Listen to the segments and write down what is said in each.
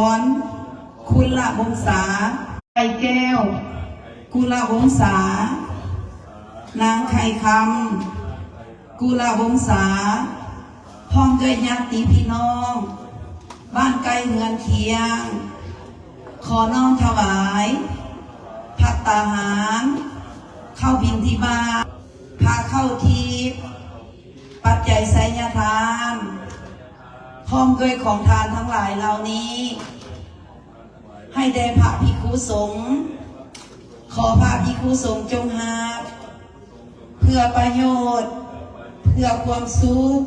ອນ ຄຸນລະວົງສາ, ໄກ່ແກ້ວ ກຸລະວົງສາ, ນາງໄຂ່ຄຳ ກຸລະວົງສາ ພ້ອມດ້ວຍຍາດຕິພີ່ນ້ອງ ບ້ານໃກ້ເຮືອນຄຽງ ຂໍນ້ອມຖວາຍ ພັດຕາຫານ, ເຂົ້າບິນທະບາດ, ຜ້າເຂົ້າທິບ, ປັດໄຈໄຊຍະທານ ພ້ອມດ້ວຍຂອງທານທັງຫຼາຍເຫຼົ່ານີ້ ໃຫ້ແດ່ພະພິກຂຸສົງ. ຂໍພະພິກຂຸສົງຈົ່ງຮັບ ເພື່ອປະໂຫຍດ, ເພື່ອຄວາມສຸກ,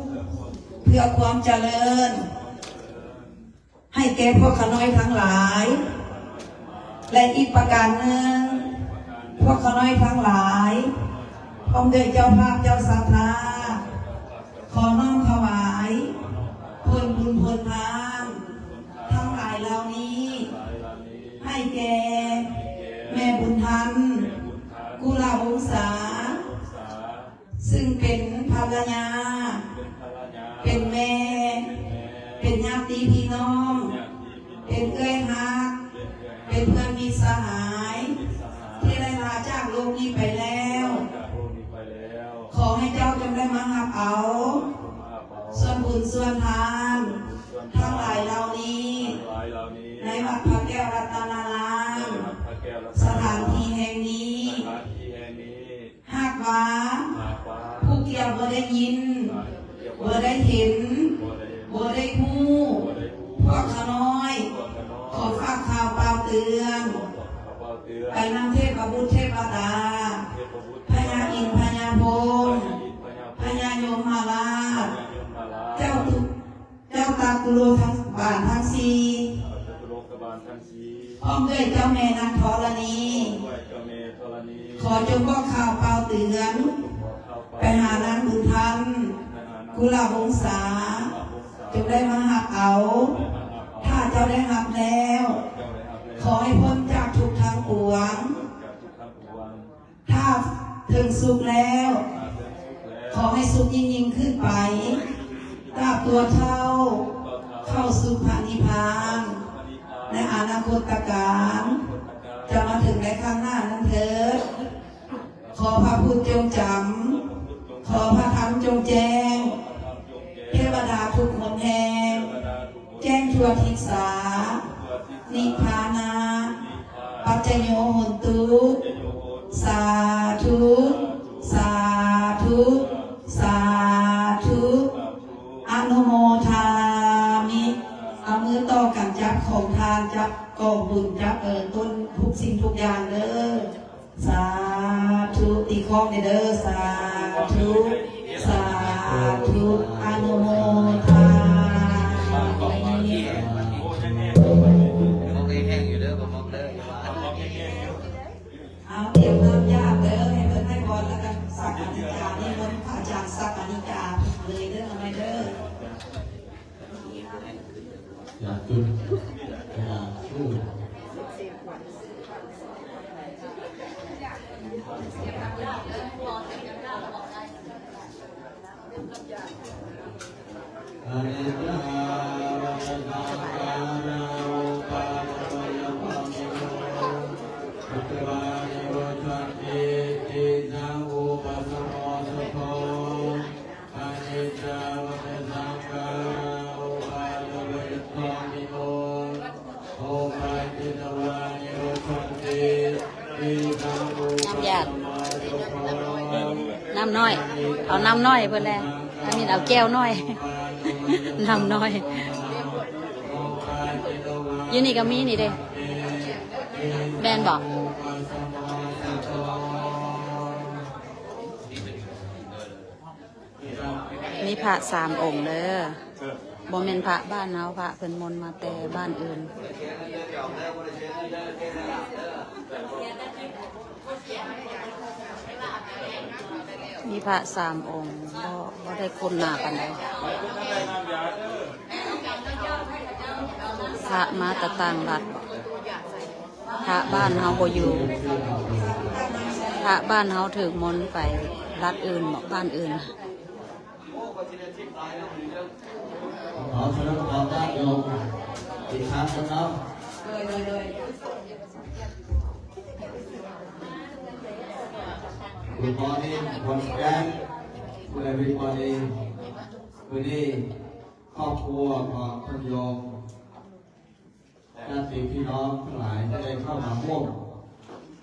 ເພື່ອຄວາມຈະເລີນ ໃຫ້ແກ່ພວກຂ້ານ້ອຍທັງຫຼາຍ ແລະ ອີກປະການໜຶ່ງ, ພວກຂ້ານ້ອຍທັງຫຼາຍ ພ້ອມດ້ວຍເຈົ້າພາບເຈົ້າສັດທາ ຂໍນ້ອມຖວາຍຜົນບຸນຜົນທານທັງຫຼາຍເຫຼົ່ານີ້ ໃຫ້ແກ່ແມ່ບຸນທັນ ກຸລະວົງສາ ຊຶ່ງເປັນພັນລະຍາ, ເປັນແມ່, ເປັນຍາດຕິພີ່ນ້ອງ, ເປັນເອື້ອຍຮັກ, ເປັນເພື່ອນມິດສະຫາຍ ທີ່ໄດ້ລາຈາກໂລກນີ້ໄປແລ້ວ. ຂໍໃຫ້ເຈົ້າຈົ່ງໄດ້ມາຮັບເອົາສ່ວນບຸນສ່ວນທານທັງຫຼາຍເຫຼົ່ານີ້ ໃນວັດພະແກ້ວລັດຕະນາລາມ ສະຖານທີ່ແຫ່ງນີ້. ຫາກວ່າຜູ້ກ່ຽວບໍ່ໄດ້ຍິນ, ບໍ່ໄດ້ເຫັນ, ບໍ່ໄດ້ຮູ້, ພວກຂ້ານ້ອຍຂໍຝາກຂ່າວປ່າວເຕືອນ ໄປນຳເທບບຸດເທວະດາ, ພະຍາອິນພະຍາພົມ, ພະຍາຍົມມະລາດ, ເຈົ້າທຸກ ເຈົ້າຕາກຸໂລບານທັງສີ່ ເຈົ້າຈະຕຸໂລກະບານທັງສີ່ ພ້ອມດ້ວຍເຈົ້າແມ່ນາງທໍລະນີ ພ້ອມດ້ວຍເຈົ້າແມ່ທໍລະນີ ຂໍຈົ່ງບອກຂ່າວປ່າວເຕືອນ ຂໍບອກຂ່າວປ່າວ ໄປຫານາງບຸນທັນ ໄປຫານາງ ກຸລະວົງສາ ກຸລະວົງສາ ຈົ່ງໄດ້ມາຮັບເອົາ ໄດ້ມາຮັບເອົາ ຖ້າເຈົ້າໄດ້ຮັບແລ້ວ ເຈົ້າໄດ້ຮັບແລ້ວ ຂໍໃຫ້ພົ້ນຈາກທຸກທັງປວງ ຈາກທຸກທັງປວງ ຖ້າເຖິງສຸກແລ້ວ ຖ້າເຖິງສຸກແລ້ວ ຂໍໃຫ້ສຸກຍິ່ງໆຂຶ້ນໄປ ຕາບຕົວເທົ່າ ເຂົ້າສູ່ພະນິບພານ ໃນອະນາຄົດຕະການ ຈະມາເຖິງໃນຂ້າງໜ້ານັ້ນເທີດ. ຂໍພະພຸດຈົ່ງຈຳ ຂໍພະທຳຈົ່ງແຈ້ງ ເທວະດາທຸກຫົນແຫ່ງ ແຈ້ງທົ່ວທິດສາ ນິບພານະ ປັດຈະໂຍໂຫນຕຸ ສາທຸ ສາທຸ ສາທຸ ອະນຸໂມທາມິ. ເອົາມືຕໍ່ກັນ ຈັບຂອງທານ ຈັບກອງບຸນ ຈັບ ເອີ ຕົ້ນທຸກສິ່ງທຸກຢ່າງເດີ. ສາທຸ ຕີຄ້ອງແດ່ເດີ ສາທຸ ສາທຸ ອະນຸໂມທາມິ. ເອົາ ຕຽມນ້ຳຢາດເດີ ໃຫ້ເພິ່ນໃຫ້ພອນ ແລ້ວກໍສັກກະນິກາ ນິມົນພະອາຈານສັກກະນິກາເລີຍເດີ ເອົາແມ່ເດີ. ຢາກຈຸດ ຢາກສູບ. ອະນິດຈາ ວັດຕະສັງຂາຣາ ອຸປາດາ ປັດຈະປາຍໂຍ ສັນຕິ ເຕສັງ ອຸປະສະໂມ ສຸໂຂ. ນ້ຳຢາດ ນ້ຳນ້ອຍ ເອົານ້ຳນ້ອຍໃຫ້ເພິ່ນແດ່ ທາມິນເອົາແກ້ວນ້ອຍ ນ້ຳນ້ອຍ ຢູ່ນີ້ກໍມີນີ້ເດ້ ແມ່ນບໍ່? ມີພະສາມອົງເດີ ບໍ່ແມ່ນພະບ້ານເຮົາ ພະເພິ່ນມົນມາແຕ່ບ້ານອື່ນ. ມີພະສາມອົງ ບໍ່ ບໍ່ໄດ້ຄຸ້ນໜ້າປານໃດ. ພະມາແຕ່ຕ່າງລັດ. ພະບ້ານເຮົາບໍ່ຢູ່ ພະບ້ານເຮົາຖືກມົນໄປລັດອື່ນ ບ້ານອື່ນ. ຂໍສະແດງຄວາມຍາດໂຍມ ອີກຄັ້ງໜຶ່ງເນາະ. ໂດຍ ໂດຍ ໂດຍ. Good morning once again to everybody. ມື້ນີ້ຄອບຄົວຂອງທ່ານໂຍມ ຍາດຕິພີ່ນ້ອງທັງຫຼາຍໄດ້ເຂົ້າມາຮ່ວມ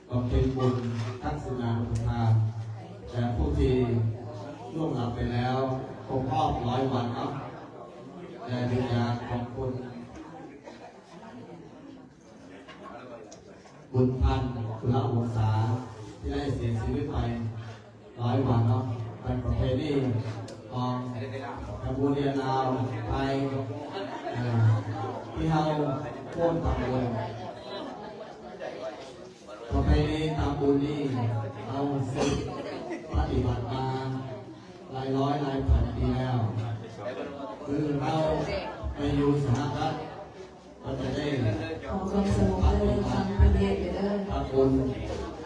ບຳເພັນບຸນທັກສິນານຸທານ ແລະ ຜູ້ທີ່ລ່ວງລັບໄປແລ້ວຄົບຮອບຮ້ອຍວັນເນາະ ແລະ ວິນຍານຂອງຄຸນ ບຸນພັນ ຄຸລະວົງສາ ທີ່ໄດ້ເສຍຊີວິດໄປ ຫຼາຍວັນເນາະ ເປັນປະເພນີຂອງແຄມໂບເດຍ ລາວ ໄທ ເອີ ທີ່ເຮົາຮ່ວມທຳບຸນ. ປະເພນີທຳບຸນນີ້ ເຮົາສືບປະຕິບັດມາຫຼາຍຮ້ອຍຫຼາຍພັນປີແລ້ວ. ຄືເຮົາໄປຢູ່ສະຫະລັດ ກໍຈະໄດ້ ຂໍຄວາມສະຫງົບເດີ ຟັງເພິ່ນເທດເດີ. ທຳບຸນ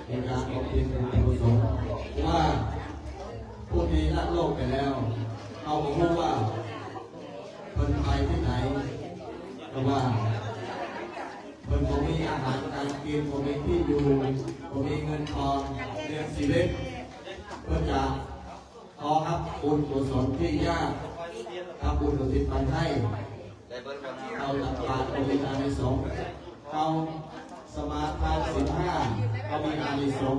ໃນການບຳເພັນບຸນກຸສົນ ວ່າຜູ້ທີ່ລະໂລກໄປແລ້ວ ເຮົາບໍ່ຮູ້ວ່າເພິ່ນໄປທີ່ໃດ ເພາະວ່າເພິ່ນບໍ່ມີອາຫານການກິນ ບໍ່ມີທີ່ຢູ່ ບໍ່ມີເງິນທອງລ້ຽງຊີວິດ ເພິ່ນຈະ ຂໍຮັບບຸນກຸສົນທີ່ຍາດທຳບຸນອຸທິດໄປໃຫ້ ເອົາຕັກບາດກໍມີອານິສົງ, ເອົາສະມາທານສິນຫ້າກໍມີອານິສົງ,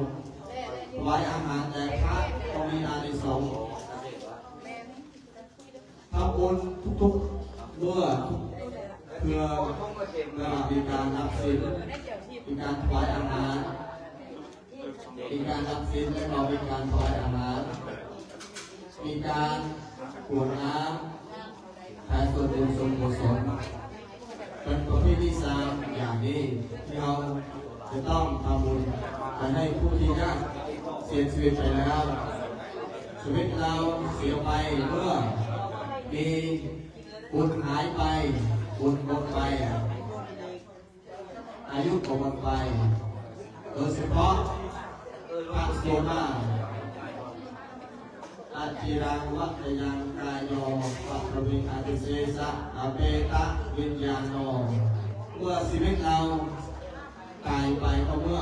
ຖວາຍອາຫານແດ່ພະກໍມີອານິສົງ. ທຳບຸນທຸກໆເມື່ອ ເພື່ອ ເພື່ອມີການຮັບສິນ, ມີການຖວາຍອາຫານ, ມີການຮັບສິນ ແລະ ກໍມີການຖວາຍອາຫານ, ມີການກວດນ້ຳ, ຖ່າຍສ່ວນບຸນສ່ວນກຸສົນ ເປັນປະເພນີສາມຢ່າງນີ້ ທີ່ເຮົາຈະຕ້ອງທຳບຸນໄປໃຫ້ຜູ້ທີ່ຍາດເສຍຊີວິດໄປແລ້ວ. ຊີວິດລາວເສຍໄປເມື່ອມີບຸນຫາຍໄປ, ບຸນໝົດໄປ. ອາຍຸກໍໝົດໄປ, ໂດຍສະເພາະພະໂສດາ, ອະຈິລັງວັດຕະຍັງກາໂຍ ປະທະວິງອະຕິເສສະ ອະເປຕະວິນຍາໂນ. ເມື່ອຊີວິດລາວຕາຍໄປກໍເມື່ອ,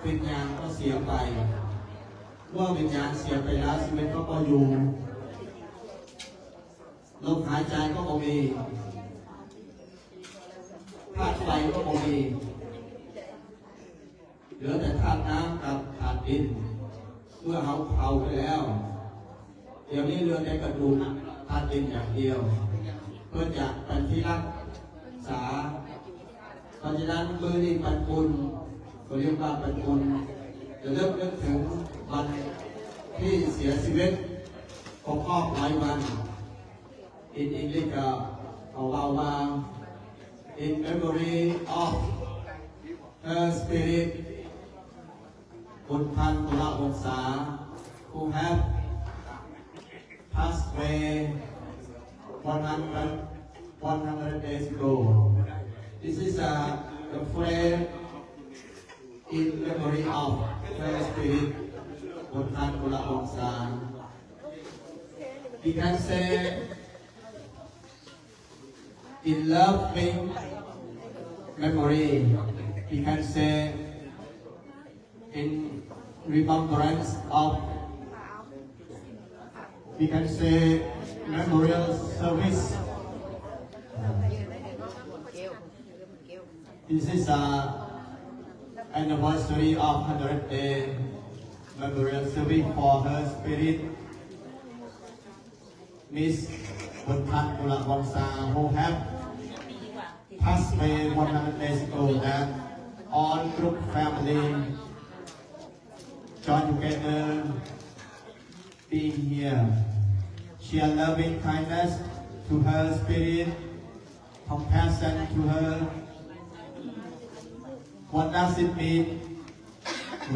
ວິນຍານກໍເສຍໄປ. ເມື່ອວິນຍານເສຍໄປແລ້ວ, ຊີວິດກໍບໍ່ຢູ່. ລົມຫາຍໃຈກໍບໍ່ມີ, ທາດໄຟກໍບໍ່ມີ, ເຫຼືອແຕ່ທາດນ້ຳກັບທາດດິນ. ເມື່ອເຮົາເຜົາໄປແລ້ວ, ດຽວນີ້ເຫຼືອແຕ່ກະດູກທາດດິນຢ່າງດຽວ ເພື່ອຈະເປັນທີ່ຮັກສາ. ເພາະສະນັ້ນ ມື້ນີ້ປັນບຸນ ກໍຮຽກວ່າປັນບຸນ ລະລຶກນຶກເຖິງວັນທີ່ເສຍຊີວິດ ຄົບຮອບຮ້ອຍວັນ. In English ກໍເຂົາເວົ້າວ່າ In memory of her spirit, ບຸນພັນ ຄຸລະວົງສາ who have passed away one hundred, one hundred days ago. This is a, a phrase in memory of her spirit, ບຸນພັນ ຄຸລະວົງສາ. We can say, in loving memory, we can say, in remembrance of, we can say, memorial service. This is a anniversary of hundred day memorial service for her spirit, Miss ບຸນພັນ ຄຸລະວົງສາ who have passed away one hundred days ago, that all group family join together being here. Share loving kindness to her spirit, compassion to her. What does it mean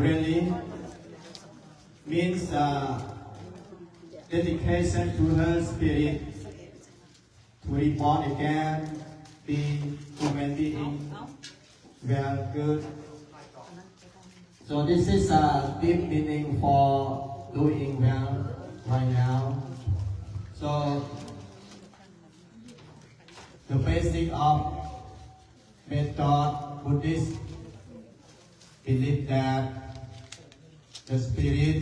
really? Means, uh, dedication to her spirit. To reborn again, be human being, well, good. So this is a deep meaning for doing well right now. So the basic of Thought Buddhist believe that the spirit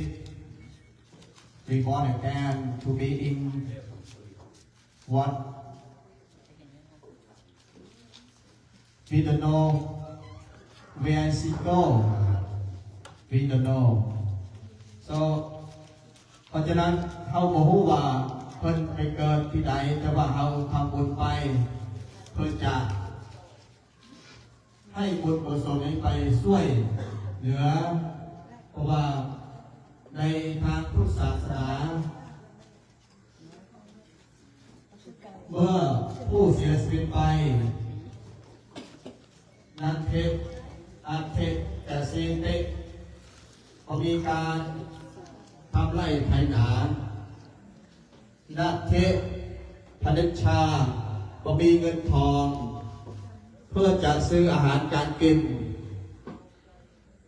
reborn again to be in what we don't know where she go. We don't know. So ເພາະສະນັ້ນເຮົາບໍ່ຮູ້ວ່າເພິ່ນໄປເກີດທີ່ໃດ, ແຕ່ວ່າເຮົາທຳບຸນໄປ ເພື່ອຈະໃຫ້ບຸນກຸສົນນີ້ໄປຊ່ວຍເຫຼືອ, ເພາະວ່າໃນທາງພຸດທະສາສະໜາ ເມື່ອຜູ້ເສຍຊີວິດໄປ ນັດເທ ອັດເທ ກະເສເຕ ບໍ່ມີການທຳໄຮ່ໄຖນາ, ນັດເທ ຜະລິດຊາ ບໍ່ມີເງິນທອງ ເພື່ອຈະຊື້ອາຫານການກິນ,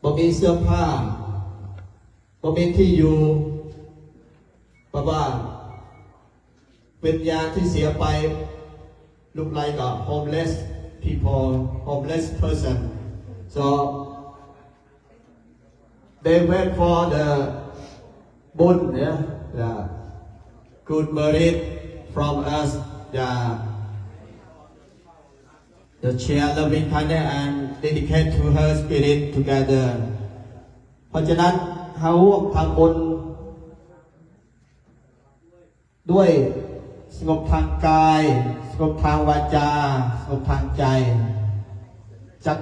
ບໍ່ມີເສື້ອຜ້າ, ບໍ່ມີທີ່ຢູ່, ເພາະວ່າວິນຍານທີ່ເສຍໄປ look like a homeless people, homeless person. So they wait for the ບຸນ yeah, the good merit from us, the, the share loving kindness and dedicate to her spirit together. ເພາະສະນັ້ນເຮົາຮ່ວມທຳບຸນ ດ້ວຍສະຫງົບທາງກາຍ, ສະຫງົບທາງວາຈາ, ສະຫງົບທາງໃຈ ຈັກ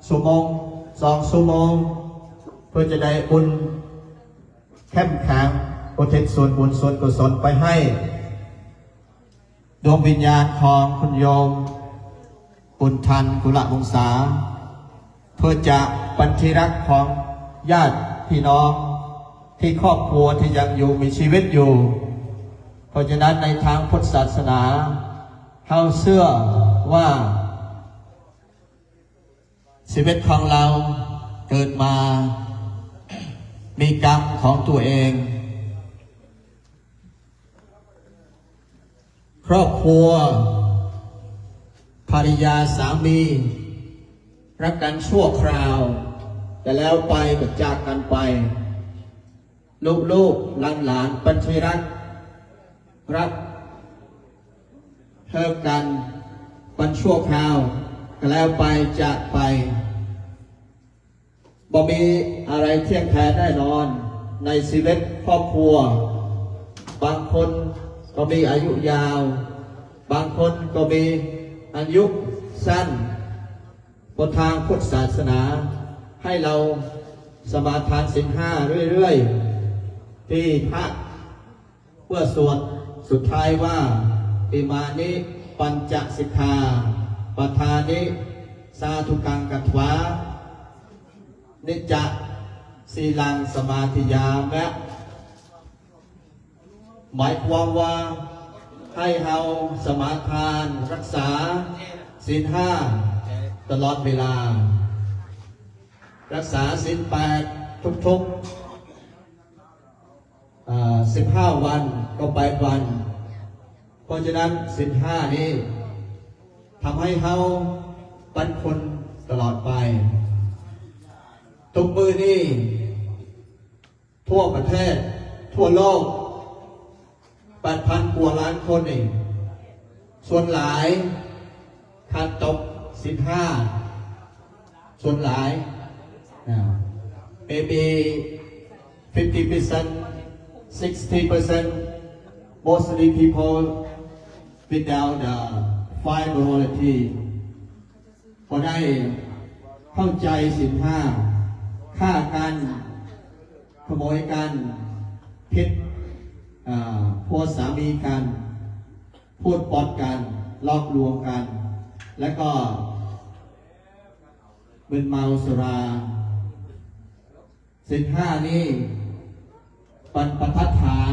ຊົ່ວໂມງ ສອງຊົ່ວໂມງ ເພື່ອຈະໄດ້ບຸນເຂັ້ມແຂງ ອຸທິດສ່ວນບຸນສ່ວນກຸສົນໄປໃຫ້ ດວງວິນຍານຂອງຄຸນໂຍມບຸນທັນ ກຸລະວົງສາ ເພື່ອຈະເປັນທີ່ຮັກຂອງຍາດພີ່ນ້ອງ ທີ່ຄອບຄົວທີ່ຍັງຢູ່ ມີຊີວິດຢູ່. ເພາະສະນັ້ນໃນທາງພຸດທະສາສະໜາ ເຮົາເຊື່ອວ່າ ຊີວິດຂອງເຮົາເກີດມາມີກຳຂອງຕົວເອງ, ຄອບຄົວ ພັນລະຍາສາມີຮັກກັນຊົ່ວຄາວ ແຕ່ແລ້ວໄປກໍຈາກກັນໄປ. ລູກໆ ຫຼານໆ ເປັນທີ່ຮັກ ຮັກເລີກກັນເປັນຊົ່ວຄາວ ກໍແລ້ວໄປຈາກໄປ. ບໍ່ມີອະໄລທ່ຽງແທ້ແນ່ນອນໃນຊີວິດຄອບຄົວ. ບາງຄົນກໍມີອາຍຸຍາວ, ບາງຄົນກໍມີອາຍຸສັ້ນ. ບົນທາງພຸດທະສາສະໜາໃຫ້ເຮົາສະມາທານສິນຫ້າເລື້ອຍໆ ທີ່ພະເມື່ອສວດສຸດທ້າຍວ່າ ອິມານິ ປັນຈະສິກຂາ ປະທານິ ສາທຸກັງ ກະຖວາ ນິດຈະ ສີລັງ ສະມາທິຍາມະ. ໝາຍຄວາມວ່າໃຫ້ເຮົາສະມາທານ ຮັກສາສິນຫ້າຕະຫຼອດເວລາ, ຮັກສາສິນແປດທຸກໆ ເອີ ສິບຫ້າວັນກໍແປດວັນ. ເພາະສະນັ້ນສິນຫ້ານີ້ທຳໃຫ້ເຮົາປັນຄຸນຕະຫຼອດໄປ. ທຸກມື້ນີ້ ທົ່ວປະເທດ ທົ່ວໂລກ ແປດພັນກວ່າລ້ານຄົນນີ້ ສ່ວນຫຼາຍຂາດຕົກສິນຫ້າ ສ່ວນຫຼາຍ ອ່າ maybe fifty percent, sixty percent, mostly people without the five morality. ບໍ່ໄດ້ເຂົ້າໃຈສິນຫ້າ, ຂ້າກັນ, ຂະໂມຍກັນ, ຜິດ ເອີ ຜົວສາມີກັນ, ພູດປົດກັນ, ຫຼອກລວງກັນ ແລະກໍມຶນເມົາສຸລາ. ສິນຫ້ານີ້ເປັນບັນທັດຖານ,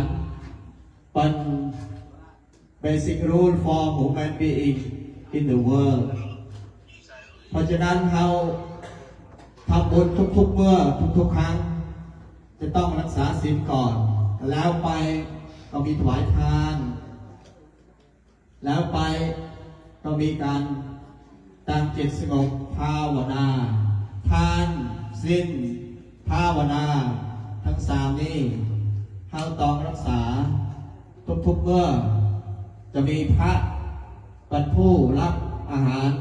ເປັນ basic rule for human being in the world. ເພາະສະນັ້ນເຮົາທຳບຸນທຸກໆເມື່ອ ທຸກໆຄັ້ງ ຈະຕ້ອງຮັກສາສິນກ່ອນ, ແລ້ວໄປກໍມີຖວາຍທານ, ແລ້ວໄປກໍມີການ ຕັ້ງຈິດສະຫງົບພາວະນາ, ທານ, ສິນ, ພາວະນາ ທັງສາມນີ້ ເຮົາຕ້ອງຮັກສາທຸກໆເມື່ອ. ຈະມີພະປັນຜູ້ຮັບອາຫານ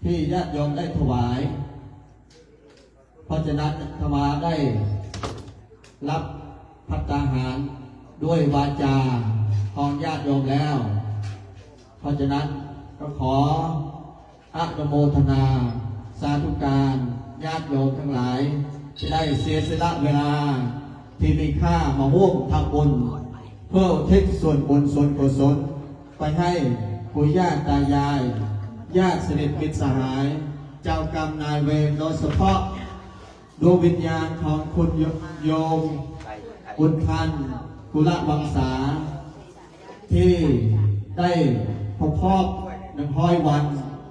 ທີ່ຍາດໂຍມໄດ້ຖວາຍ. ເພາະສະນັ້ນ ອາດຕະມາໄດ້ຮັບພັດຕາຫານດ້ວຍວາຈາຂອງຍາດໂຍມແລ້ວ. ເພາະສະນັ້ນ ກໍຂໍອະນຸໂມທະນາສາທຸການຍາດໂຍມທັງຫຼາຍ ທີ່ໄດ້ເສຍສະຫຼະເວລາທີ່ມີຄ່າມາຮ່ວມທຳບຸນ ເພື່ອອຸທິດສ່ວນບຸນສ່ວນກຸສົນ ໄປໃຫ້ປູ່ຍ່າຕາຍາຍ, ຍາດສະໜິດມິດສະຫາຍ, ເຈົ້າກຳນາຍເວນ, ໂດຍສະເພາະດວງວິນຍານຂອງຄຸນໂຍມ ບຸນທັນ ກຸລະວັງສາ ທີ່ໄດ້ຄົບຮອບໜຶ່ງຮ້ອຍວັນ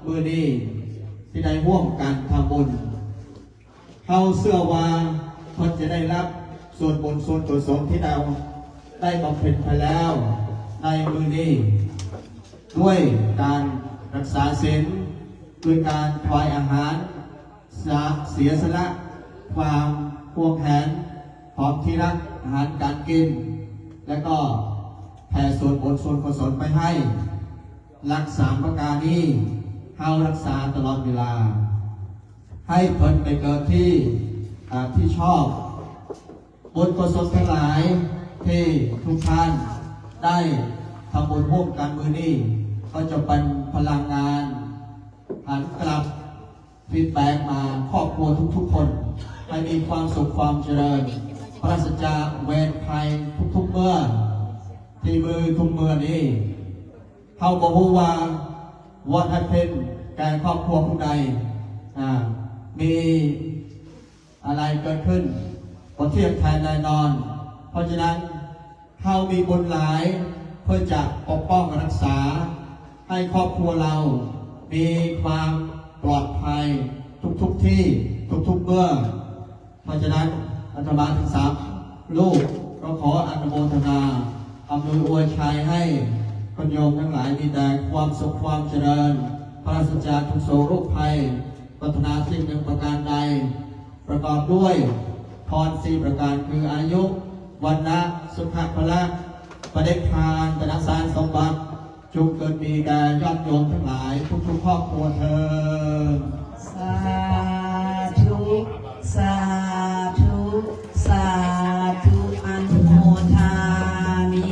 ມື້ນີ້ ທີ່ໄດ້ຮ່ວມກັນທຳບຸນ. ເຮົາເຊື່ອວ່າເພິ່ນຈະໄດ້ຮັບສ່ວນບຸນສ່ວນກຸສົນທີ່ເຮົາໄດ້ບຳເພັນໄປແລ້ວໃນມື້ນີ້ ດ້ວຍການຮັກສາສິນ, ດ້ວຍການຖວາຍອາຫານ, ສະ ເສຍສະຫຼະຄວາມຫວງແຫນຂອງທີ່ຮັກອາຫານການກິນ ແລະ ກໍແຜ່ສ່ວນບຸນສ່ວນກຸສົນໄປໃຫ້. ຫຼັກສາມປະການນີ້ ເຮົາຮັກສາຕະຫຼອດເວລາ. ໃຫ້ເພິ່ນໄປເກີດທີ່ ອາ ທີ່ຊອບ. ບຸນກຸສົນທັງຫຼາຍທີ່ທຸກທ່ານໄດ້ທຳບຸນຮ່ວມກັນມື້ນີ້ ກໍຈະເປັນພະລັງງານຫັນກັບ ຟີດແບັກມາຄອບຄົວທຸກໆຄົນ ໃຫ້ມີຄວາມສຸກຄວາມຈະເລີນ ປາສະຈາກເວນໄພທຸກໆເມື່ອ. ທີ່ມື້ທຸກເມື່ອນີ້ ເຮົາບໍ່ຮູ້ວ່າ what happened ແກ່ຄອບຄົວຜູ້ໃດ ອາ ມີອະໄລເກີດຂຶ້ນ ບໍ່ທຽງແທ້ແນ່ນອນ. ເພາະສະນັ້ນ ເຮົາມີບຸນຫຼາຍເພື່ອຈະປົກປ້ອງຮັກສາ ໃຫ້ຄອບຄົວເຮົາມີຄວາມປອດໄພທຸກໆທີ່ ທຸກໆເມື່ອ. ເພາະສະນັ້ນ ອາດຕະມາທັງສາມລູກກໍຂໍອະນຸໂມທະນາ ອຳນວຍອວຍໄຊໃຫ້ຄົນໂຍມທັງຫຼາຍມີແຕ່ຄວາມສຸກຄວາມຈະເລີນ ປາສະຈາກທຸກໂສໂລກໄພ ປາດຖະໜາສິ່ງໜຶ່ງປະການໃດ ປະກອບດ້ວຍພອນສີ່ປະການ ຄື ອາຍຸ ວັນນະ ສຸຂະ ພະລະ ປະນິບພານ ຕະນະສານສົມບັດ ຈົ່ງເກີດມີແກ່ຍາດໂຍມທັງຫຼາຍທຸກໆຄອບຄົວເທີ້ນ. ສາທຸ ສາທຸ ສາທຸ ອະນຸໂມທາມິ.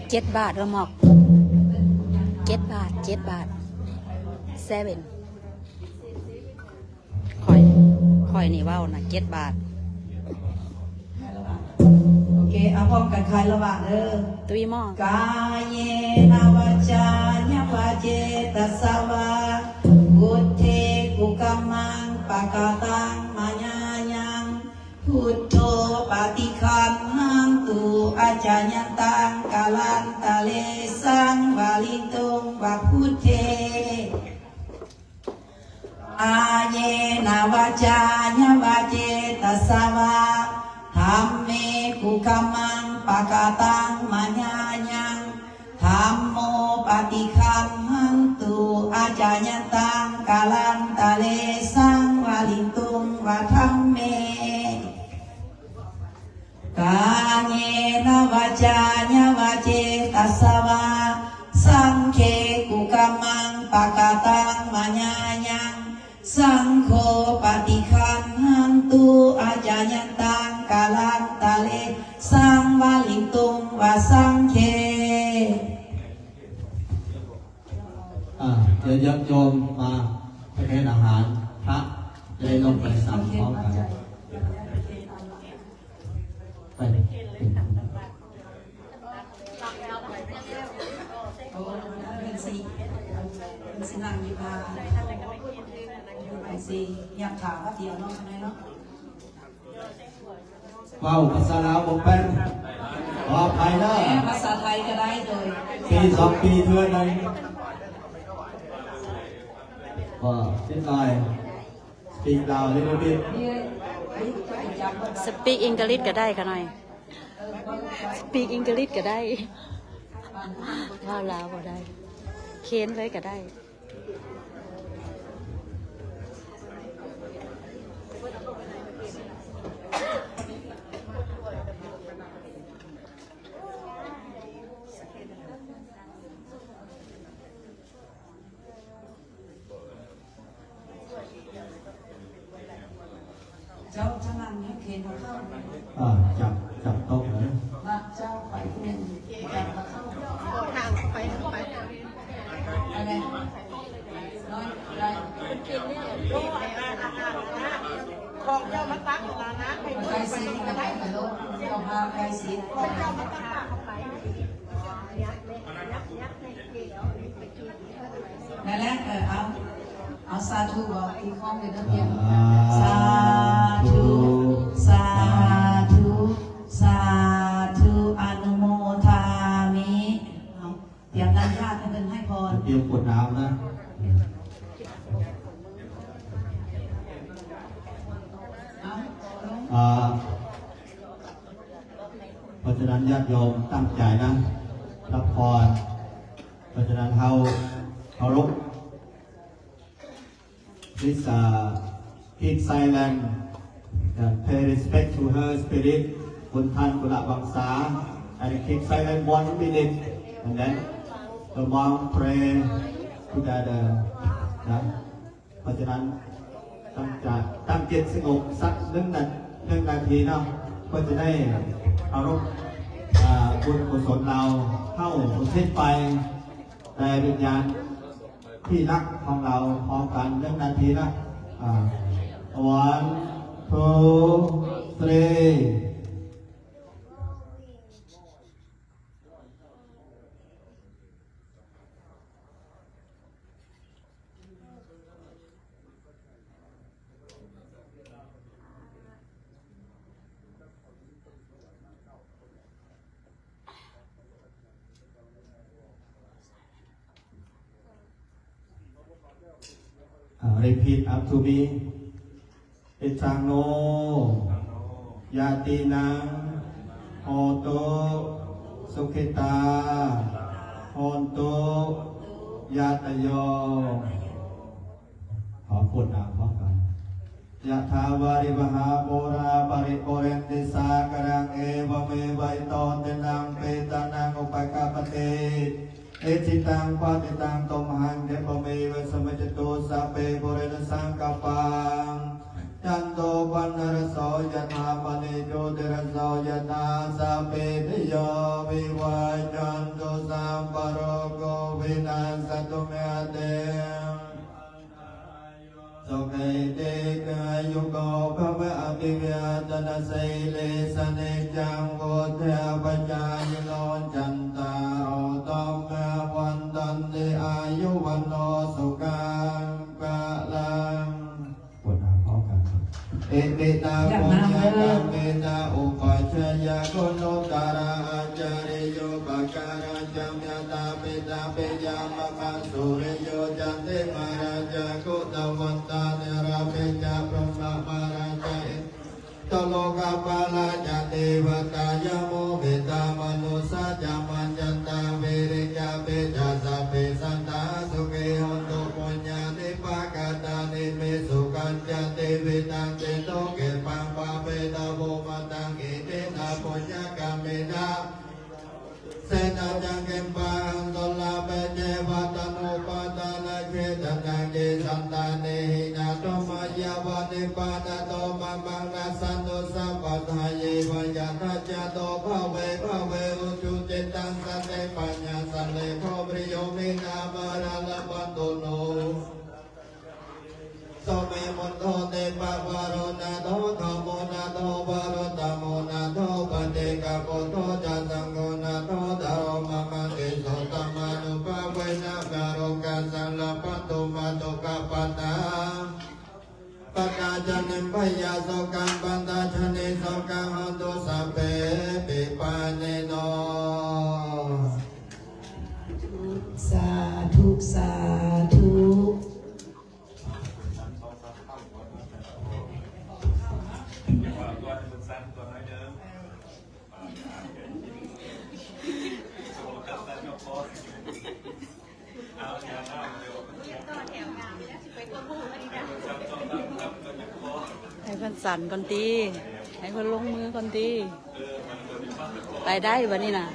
ເຈັດບາດເດີໝອກ ເຈັດບາດ ເຈັດບາດ ເຊເວັນ. ຂ້ອຍ ຂ້ອຍນີ້ເວົ້ານະ ເຈັດບາດ. ໂອເຄ ເອົາພ້ອມກັນ ຄາຍລະວະເດີ. ຕຸຍໝໍ. ກາເຍນະວາຈາຍະວາເຈຕະສະວາ ວຸດເທກຸກຳມັງ ປະກະຕັງມະຍາຍັງ ພຸດໂທປະຕິຄັນຫັນຕຸ ອາຈາຍັນຕັງ ກາລັນຕະເລ ສັງວາລິຕຸງ ວະພຸດເທ. ກາເຍນະວາຈາຍະວາເຈຕະສະວາ ທຳເມກຸກຳມັງ ປະກະຕັງມະຍາຍັງ ທຳໂມປະຕິຄັນຫັນຕຸ ອາຈາຍັນຕັງ ກາລັນຕະເລ ສັງວາລິຕຸງ ວະທຳເມ. ກາເຍນະວາຈາຍະວາເຈຕະສະວາ ສັງເຄກຸກຳມັງ ປະກະຕັງມະຍາຍັງ ສັງໂຄປະຕິຄັນຫັນຕຸ ອາຈາຍັນຕັງ ກາລັນຕະເລ ສັງວາລິຕຸງ ວະສັງເຄ. ອ່າ ດຽວຍາດໂຍມມາປະເຄນອາຫານ ພະຈະໄດ້ລົງໄປສັນພ້ອມກັນ. ໄປ ໂອ້ ເພິ່ນຊິ ເພິ່ນຊິນັ່ງຢູ່ ອ່າ ເພິ່ນຊິຍັບຂາວາດຽວເນາະ ເນາະ. ເວົ້າພາສາລາວບໍ່ເປັນ ຂໍອະໄພເດີ. ແມ່ນ ພາສາໄທກໍໄດ້ໂດຍ ປີສອງປີເທື່ອໜຶ່ງ. ບໍ່ ນິດໜ້ອຍ speak Lao little bit. Speak English ກໍໄດ້ຂະໜ້ອຍ. ສະປີກອັງກິດກໍໄດ້ ເວົ້າລາວບໍ່ໄດ້ ເຄນເລີຍກໍໄດ້. ເຈົ້າ ເຈົ້ານັ່ງໃຫ້ເຄນເຂົ້າ. ອ່າ ຈັບ ຈັບໂຕະເນາະ. ມາ ເຈົ້າໄປຜູ້ໜຶ່ງ ຈັບເຂົ້າ. ທາງໄປ ໄປ. ອັນນີ້ ນ້ອຍ ໄດ້. ຂອງເຈົ້າມາຕັກລະນະ ໃຫ້ ໃກ້ຊິດ ໃກ້ຊິດ ເຈົ້າພາບໃກ້ຊິດ ຂອງເຈົ້າມາຕັກເຂົ້າໄປ. ນັ້ນແຫຼະ ເອີ ເອົາ ເອົາ ສາທຸ ເວົ້າອີກຄອງໜຶ່ງເດີ. ສາທຸ ສາທຸ ສາທຸ ອະນຸໂມທາມິ. ເອົາ ຕຽມນ້ຳຢາດໃຫ້ເພິ່ນໃຫ້ພອນ. ຕຽມກວດນ້ຳນະ. ເອົາ ອ່າ ເພາະສະນັ້ນ ຍາດໂຍມຕັ້ງໃຈນະ ຮັບພອນ. ເພາະສະນັ້ນ ເຮົາເຄົາລົບ Please, uh, keep silent and pay respect to her spirit. ຄຸນທ່ານກຸນະວັງສາ and keep silent one minute and then the monk pray together ນະ. ເພາະສະນັ້ນ ຕັ້ງໃຈ ຕັ້ງຈິດສະຫງົບສັກໜຶ່ງນາ ໜຶ່ງນາທີເນາະ ເພື່ອຈະໄດ້ເຄົາລົບ ອ່າ ບຸນກຸສົນລາວເຮົາອຸທິດໄປ ແດ່ວິນຍານທີ່ຮັກຂອງລາວ ພ້ອມກັນໜຶ່ງນາທີເນາະ. ອ່າ one two three. ອ່າ repeat after me. Ettāno ñātīnaṃ hotu, sukhitā hontu ñātayo. ຂໍກວດນ້ຳພ້ອມກັນ. Yathā vārivahā pūrā paripūrenti sāgaraṃ, evameva ito dinnaṃ petānaṃ upakappati. Icchitaṃ patthitaṃ tumhaṃ khippameva samijjhatu, sabbe pūrentu saṅkappā, cando paṇṇaraso yathā, maṇi jotiraso yathā, sabbītiyo vivajjantu, sabbarogo vinassatu, mā te bhavatvantarāyo, sukhī dīghāyuko bhava. Abhivādanasīlissa niccaṃ vuḍḍhāpacāyino, cattāro dhammā vaḍḍhanti, āyu vaṇṇo sukhaṃ balaṃ. ກວດນ້ຳພ້ອມກັນ. Iminā puññakammena upajjhāyā guṇuttarā, ācariyūpakārā ca ñātā, petāpiya mamaṃ suriyo candimā rājā, guṇavantā narāpi ca brahmamārā ca in- do lokapālā ca devatā, yamo mittā manussā ca majjhattā verikāpi ca, sabbe sattā sukhī hontu, puññāni pakatāni me, sukhañca tividhaṃ dentu, khippaṃ pāpetha vomataṃ. Iminā puññakammena sena ca khippāhaṃ sulabhe ceva taṇhupādānachedanaṃ, ye santāne hīnā dhammā yāva nibbānato mamaṃ, nassantu sabbadā yeva yattha jāto bhave bhave, ujucittaṃ satipaññā sallekho viriyamhinā, mārā labhantu no. Sumimon hoti pavvaro nātho dhammo nātho varuttamo nātho paccekabuddho ca saṅgho nāthottaro mamaṃ, tesottamānubhāvena mārokāsaṃ labhantu mā dukkhappattāya. Pagājanibhayā sokappattā ca nissokā hontu sabbepi pāṇino. ສາ ໃຫ້ເພິ່ນສັນກ່ອນຕິ ໃຫ້ເພິ່ນລົງມືກ່ອນຕິ. ໄປໄດ້ບັດນີ້ນະ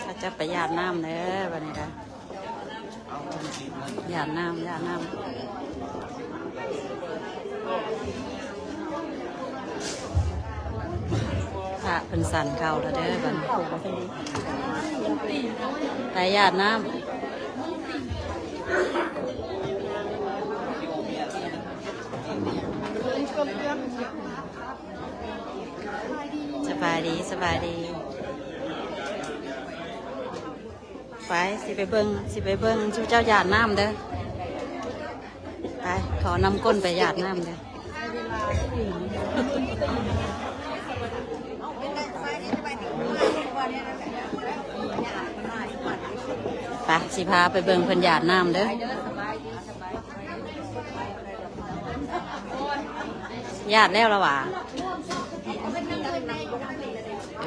ເຂົາຈະໄປຢາດນ້ຳເດີບັດນີ້ນະ. ຢາດນ້ຳ ຢາດນ້ຳ ພະເພິ່ນສັນເຂົ້າແລ້ວເດີບັດນີ້ ໄປຢາດນ້ຳ. ສະບາຍດີ ສະບາຍດີ. ໄປ ຊິໄປເບິ່ງ ຊິໄປເບິ່ງຊຸມເຈົ້າຢາດນ້ຳເດີ. ໄປ ຂໍນຳກົ້ນໄປຢາດນ້ຳເດີ. ໄປ ຊິພາໄປເບິ່ງເພິ່ນຢາດນ້ຳເດີ. ຢາດແລ້ວລະຫວາ?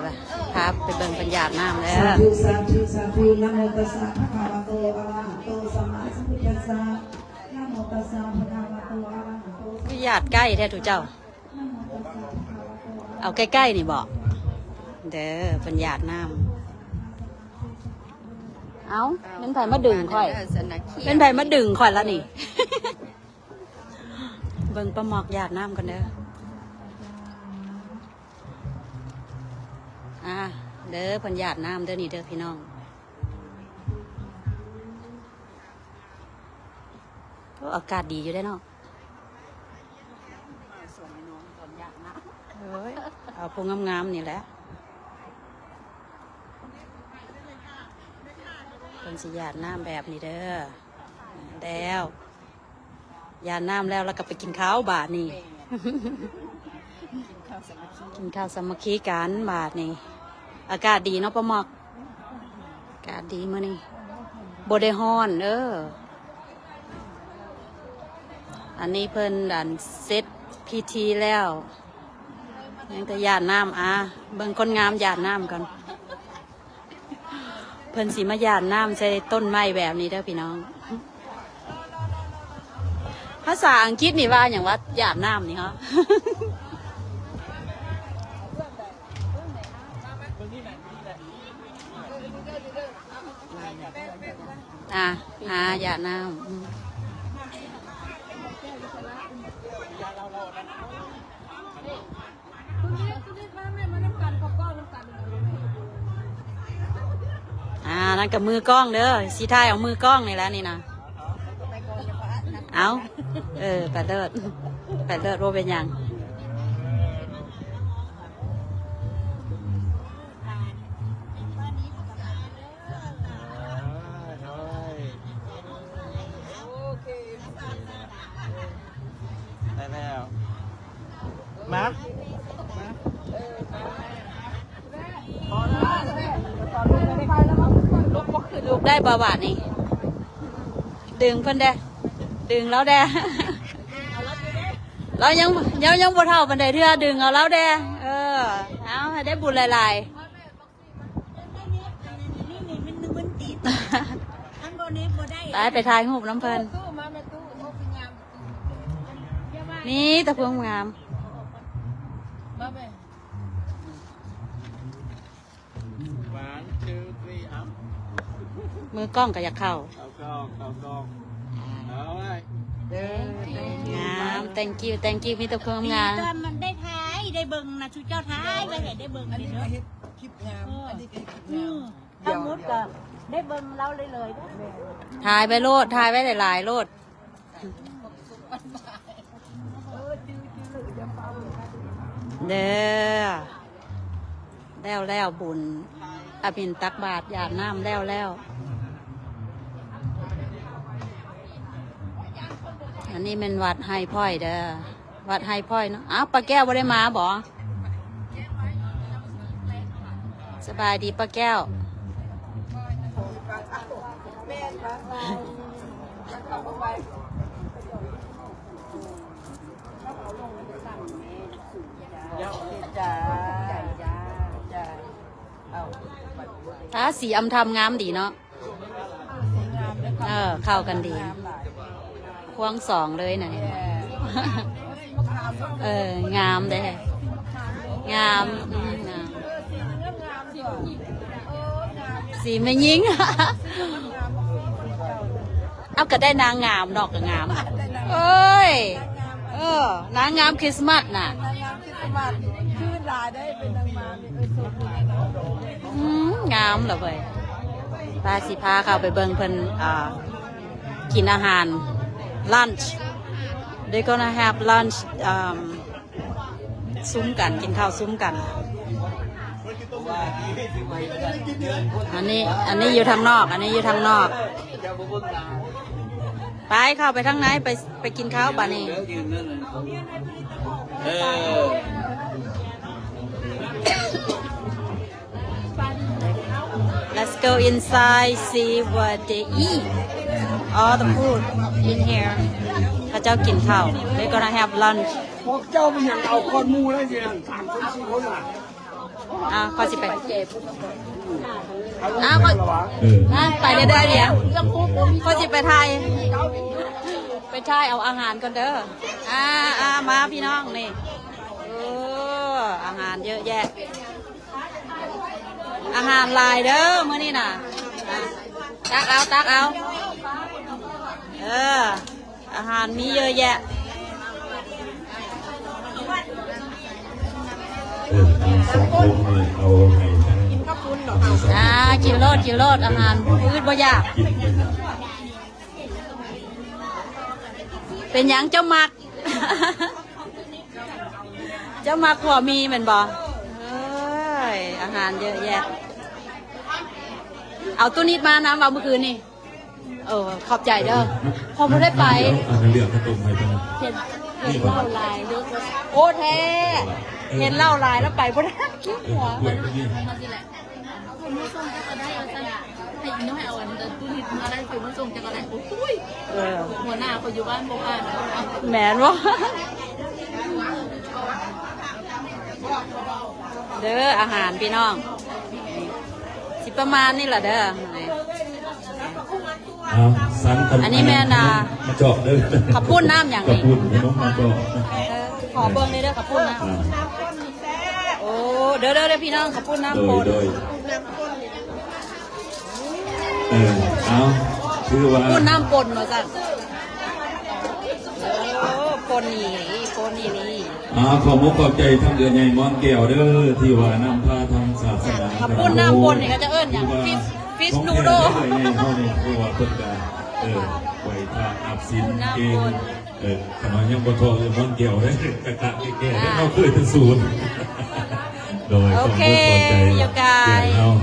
ໄປ ພາໄປເບິ່ງເພິ່ນຢາດນ້ຳແລ້ວ. ສາທຸ ສາທຸ ສາທຸ. ນະໂມຕັດສະ ພະຄະວະໂຕ ອະລະຫະໂຕ ສຳມາສຳພຸດທັດສະ. ນະໂມຕັດສະ ພະຄະວະໂຕ ອະລະຫະໂຕ ສຳມາສຳພຸດທັດສະ. ຄືຢາດໃກ້ແທ້ ທຸເຈົ້າ? ນະໂມຕັດສະ ພະຄະວະໂຕ ອະລະຫະໂຕ ເອົາໃກ້ໆນີ້ບໍ? ເດີ ເພິ່ນຢາດນ້ຳ. ເອົ້າ ແມ່ນໃຜມາດຶງຂ້ອຍ? ເປັນໃຜມາດຶງຂ້ອຍລະນີ້? ເບິ່ງປ້າໝອກຢາດນ້ຳກ່ອນເດີ. ອ່າ ເດີ ເພິ່ນຢາດນ້ຳເດີນີ້ເດີພີ່ນ້ອງ. ໂອ້ ອາກາດດີຢູ່ເດ້ເນາະ. ເອີຍ ເອົາຜູ້ງາມໆນີ້ແຫຼະ. ເພິ່ນຊິຢາດນ້ຳແບບນີ້ເດີ. ແລ້ວ ຢາດນ້ຳແລ້ວ ແລ້ວກໍໄປກິນເຂົ້າບາດນີ້. ແມ່ນ ກິນເຂົ້າສາມັກຄີ ກິນເຂົ້າສາມັກຄີກັນບາດນີ້. ອາກາດດີເນາະປ້າໝອກ? ອາກາດດີມື້ນີ້ ບໍ່ໄດ້ຮ້ອນເດີ. ອັນນີ້ເພິ່ນອັນເສັດພິທີແລ້ວ ຍັງແຕ່ຢາດນ້ຳ. ອ່າ ເບິ່ງຄົນງາມຢາດນ້ຳກ່ອນ. ເພິ່ນຊິມາຢາດນ້ຳໃສ່ຕົ້ນໄມ້ແບບນີ້ເດີພີ່ນ້ອງ. ພາສາອັງກິດນີ້ວ່າຫຍັງວະ ຢາດນ້ຳນີ້ເນາະ? ອ່າ ອ່າ ຢາດນ້ຳ. ອ່າ ນັ້ນກໍມືກ້ອງເດີ ຊິຖ່າຍເອົາມືກ້ອງນີ້ແຫຼະນີ້ນະ. ເອົ້າ ເອີ ໄປເລີດ ໄປເລີດ ບໍ່ເປັນຫຍັງ. ໄດ້ແລ້ວ ມາ ມາ ລຸກ ລຸກໄດ້ບໍ່ບາດນີ້? ດຶງເພິ່ນແດ່ ດຶງລາວແດ່. ລາວຍັງ ລາວຍັງບໍ່ເຖົ້າປານໃດເທື່ອ ດຶງເອົາລາວແດ່. ເອີ ເອົາ ໃຫ້ໄດ້ບຸນຫຼາຍໆ. ໄປ ໄປຖ່າຍຮູບນຳເພິ່ນ. ມີແຕ່ພວກງາມ. ວັນ ທູ ທຣີ ເອົ້າ ມືກ້ອງກໍຢາກເຂົ້າ. ເຂົ້າກ້ອງ ເຂົ້າກ້ອງ. ເອົາໄວ້ ງາມ. ແທັງກິ້ວ ແທັງກິ້ວ ມີແຕ່ພວກງາມ. ດີຕອນມັນໄດ້ຖ່າຍ ໄດ້ເບິ່ງນະ ຊຸເຈົ້າຖ່າຍໄວ້ໃຫ້ໄດ້ເບິ່ງ. ອັນນີ້ກໍເຮັດຄລິບງາມ ເອີ ອັນນີ້ກໍເຮັດຄລິບງາມ. ອືມ ທັງໝົດກໍໄດ້ເບິ່ງລາວເລື້ອຍໆເດີ. ຖ່າຍໄວ້ໂລດ ຖ່າຍໄວ້ຫຼາຍໆໂລດ. ເດີ ແລ້ວແລ້ວບຸນ ອາເປັນຕັກບາດຢາດນ້ຳແລ້ວແລ້ວ. ອັນນີ້ແມ່ນວັດໄຮ່ພ້ອຍເດີ ວັດໄຮ່ພ້ອຍເນາະ. ອ້າວ ປ້າແກ້ວບໍ່ໄດ້ມາບໍ? ສະບາຍດີປ້າແກ້ວ. ແມ່ນ ປ້າແກ້ວ ເອົາລົງໄປ ເອົາລົງໄປ. ຈ້າ ຈ້າ ເອົາ ທາສີອຳທຳງາມດີເນາະ. ເອີ ເຂົ້າກັນດີ. ຄວງສອງເລີຍນະ. ເອີ ງາມເດ້ ງາມ ອືມ ງາມ. ສີແມ່ຍິງ. ເອົາ ກໍໄດ້ນາງງາມເນາະ ກໍງາມ. ເອີຍ ເອີ ນາງງາມຄຣິສມາສນະ. ອືມ ງາມລະເວີຍ. ປ້າຊິພາເຂົ້າໄປເບິ່ງເພິ່ນ ອ່າ ກິນອາຫານ lunch. They gonna have lunch, um, ຊຸມກັນ ກິນເຂົ້າຊຸມກັນ. ອັນນີ້ ອັນນີ້ຢູ່ທາງນອກ ອັນນີ້ຢູ່ທາງນອກ. ໄປ ເຂົ້າໄປທາງໃນ ໄປ ໄປກິນເຂົ້າບາດນີ້. ເອີ Let's go inside, see what they eat. All the food in here. ເຂົາເຈົ້າກິນເຂົ້າ. They gonna have lunch. ພວກເຈົ້າເປັນຫຍັງເອົາຄອດໝູ່ໄດ້ຊິ ສາມຄົນສີ່ຄົນລະ? ອ່າ ຂ້ອຍຊິໄປ ອ່າ ຂ້ອຍ ອ່າ ໄປເລື້ອຍໆ ດຽວ ຂ້ອຍຊິໄປຖ່າຍ ໄປຖ່າຍເອົາອາຫານກ່ອນເດີ. ອ່າ ອ່າ ມາພີ່ນ້ອງນີ້ ເອີ ອາຫານເຍອະແຍະ ອາຫານຫຼາຍເດີມື້ນີ້ນະ. ອ່າ ຕັກເອົາ ຕັກເອົາ ເອີ. ອາຫານມີເຍອະແຍະ. ເອີ ອັນສອງໂຄງນີ້ເອົາໃຫ້ທາງ ອ່າ ກິນໂລດ ກິນໂລດ ອາຫານ ອືດບໍ່ຢາກ. ເປັນຫຍັງເຈົ້າມັກ ເຈົ້າມັກຂົວໝີ່ແມ່ນບໍ່? ເອີຍ ອາຫານເຍອະແຍະ. ເອົາຕູ້ນິດມານຳ ເອົາມື້ຄືນນີ້. ເອີ ຂອບໃຈເດີ ເອີ ເພາະບໍ່ໄດ້ໄປ ອັນນັ້ນເລືອກເຂົ້າຕົ້ມໃຫ້ເພິ່ນ ເຫັນ ເຫັນເຫຼົ້າຫຼາຍ ໂອ້ ແທ້ ເອີ ເຫັນເຫຼົ້າຫຼາຍແລ້ວໄປບໍ່ໄດ້ ເຈັບຫົວ. ເອີ ເອົາມາຊິແຫຼະ ເພິ່ນມາສົ່ງເຈົ້າກໍໄດ້ວ່າຊັ້ນ ໃຫ້ອີນ້ອຍເອົາອັນຕູ້ນິດມາໄດ້ ເພິ່ນມາສົ່ງເຈົ້າກໍໄດ້. ໂອ້ຍ ເອີ ຫົວໜ້າຂ້ອຍຢູ່ບ້ານບໍ່ວ່າງ ແມ່ນບໍ່? ເດີ ອາຫານພີ່ນ້ອງ ຊິປະມານນີ້ລະເດີ. ເອົາ ສັງ ອັນນີ້ແມ່ນ ອ່າ ມາຈອກເດີ ເຂົ້າປຸ້ນນ້ຳຫຍັງນີ້ ເຂົ້າປຸ້ນ ຂະໜົມມາຈອກ. ເອີ ຂໍເບິ່ງແດ່ເດີ ເຂົ້າປຸ້ນນ້ຳ. ອ່າ ໂອ້ ເດີໆ ພີ່ນ້ອງ ເຂົ້າປຸ້ນນ້ຳ ໂດຍ ປົນ ໂດຍ. ເອີ ເອົາ ຖືວ່າ ປຸ້ນນ້ຳປົນວ່າຊັ້ນ. ໂອ້ ປົນອີ່ຫຼີ ປົນອີ່ຫຼີ. ອ່າ ຂອບອົກຂອບໃຈທາງເອື້ອຍໃຫຍ່ມ່ອນແກ້ວເດີ ທີ່ວ່ານຳພາທາງສາສະໜາ ເຂົ້າປຸ້ນນ້ຳປົນນີ້ເຂົາເຈົ້າເອີ້ນຫຍັງ? ຟິດ ຟິດນູໂດ ຂອງແທ້ເອື້ອຍໃຫຍ່ເຮົານີ້ ເພາະວ່າເພິ່ນກະ ເອີ ໄຫວ້ພະຮັບສິນເກັ່ງ. ເອີ ຂະນ້ອຍຍັງບໍ່ທໍ່ເອື້ອຍມ່ອນແກ້ວເດ້ ກະກະແກ່ໆ ເຮົາເຄີຍເປັນສູນ. ໂດຍ ໂອເຄ ຂອບຄຸນຂອບໃຈ you guys ເອື້ອຍເຮົາ.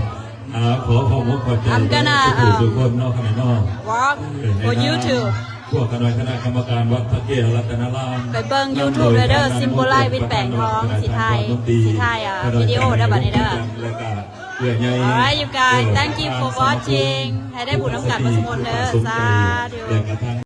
ອ່າ ຂໍຂອບອົກຂອບໃຈ I'm gonna ທຸກໆ ທຸກຄົນເນາະ ຂະນ້ອຍເນາະ walk ເອີ for YouTube ພວກຂະນ້ອຍຄະນະກຳມະການວັດພະແກ້ວລັດຕະນາລາມ ໄປເບິ່ງ YouTube ເດີ Symbolize with ແປງທອງ ຊິຖ່າຍ ຊິຖ່າຍ ອ່າ ວິດີໂອເດີ ບັດນີ້ເດີ ແລະກະເອື້ອຍໃຫຍ່. Alright you guys, thank you for watching. ໃຫ້ໄດ້ບຸນນຳກັນເບິດທຸກຄົນເດີ ສາທຸ. ແລະກະທາງ